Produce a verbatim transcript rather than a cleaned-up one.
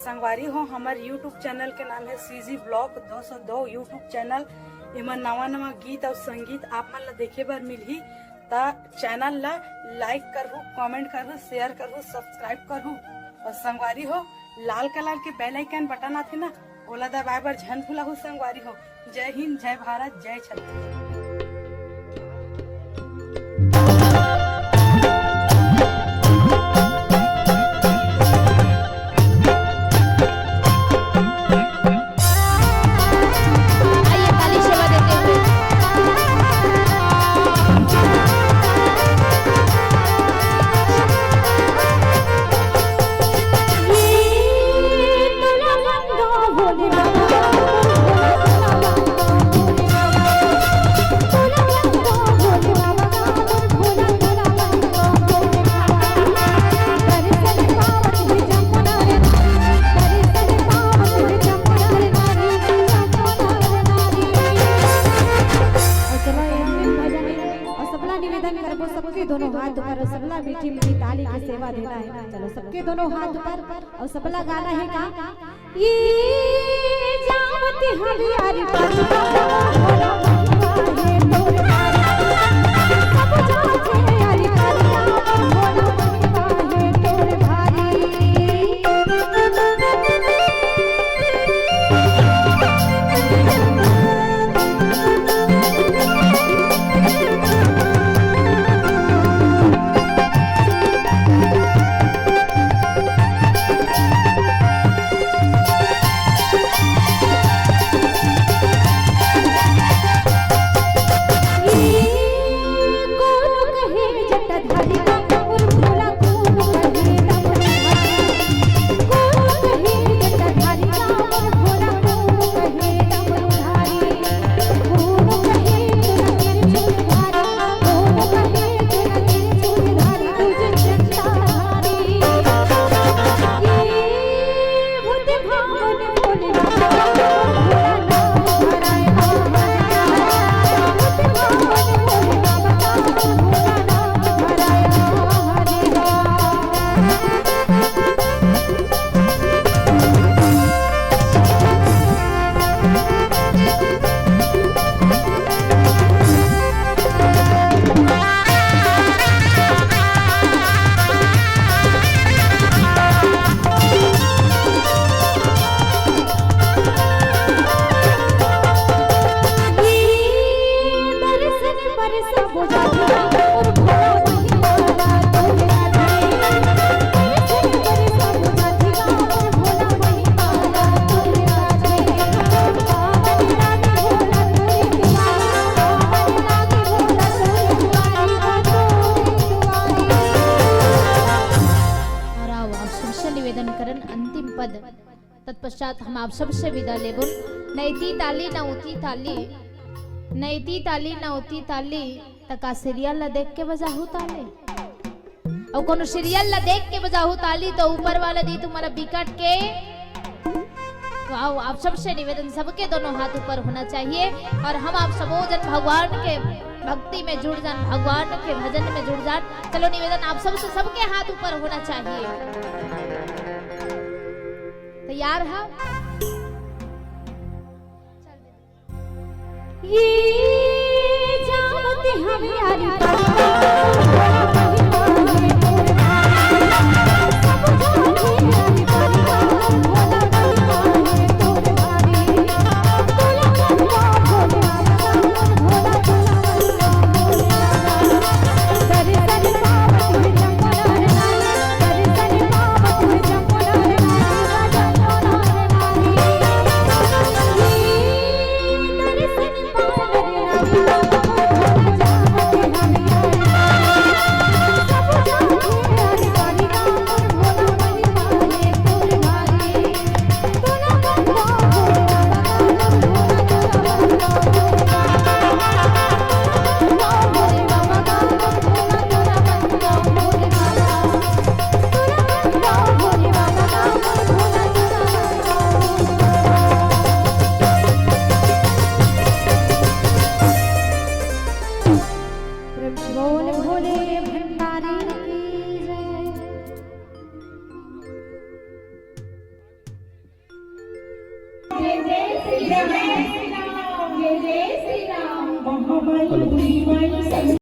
संगवारी हो, हमर YouTube चैनल के नाम हे CG Vlog दो सौ दो YouTube चैनल। एमा नवा नवा गीत अउ संगीत आप मन ला देखे बर मिलही, त चैनल ला like करहू, comment करहू, share करहू, subscribe करहू। अउ संगवारी हो, लाल कलर के bell icon बटन आथे ना, ओला दबाए बर झन भुलाहू संगवारी हो। जय हिंद, जय भारत, जय छत्तीसगढ़। आइए, ताली सेवा देते हुए। अउ सबला निवेदन करबो, सबके दोनों हाथ ऊपर, अउ सबला मीठी मीठी ताली के सेवा देना हे। चलो, सबके दोनों हाथ ऊपर, अउ सबला गाना हे का? ये जावत हरियारी पर भोला भोला महिमा हे तोर भारी। सब जावत हरियारी पर भोला महिमा हे तोर भारी। अउ आओ, आप सबसे निवेदन करन, अंतिम पद, तत्पश्चात हम आप सबसे विदा लेबुन। नैती ताली, नौती ताली, नैती ताली, नौती ताली, त का serial ला देख के बजाहू ताली? अउ कोनो serial ला देख के बजाहू ताली, त ऊपर वाला दी तुम्हारा बिकट के। तो आओ, आप सबसे निवेदन, सबके दोनों हाथ ऊपर होना चाहिए, अउ हम आप सबो जन भगवान के भक्ति में जुड़ जान, भगवान के भजन में जुड़ जान। चलो, निवेदन आप सबसे, सबके हाथ ऊपर होना चाहिए। तैयार है? ये जावत हरियारी पर जय श्री राम, जय जय श्री राम। महामाई बुढ़ी माई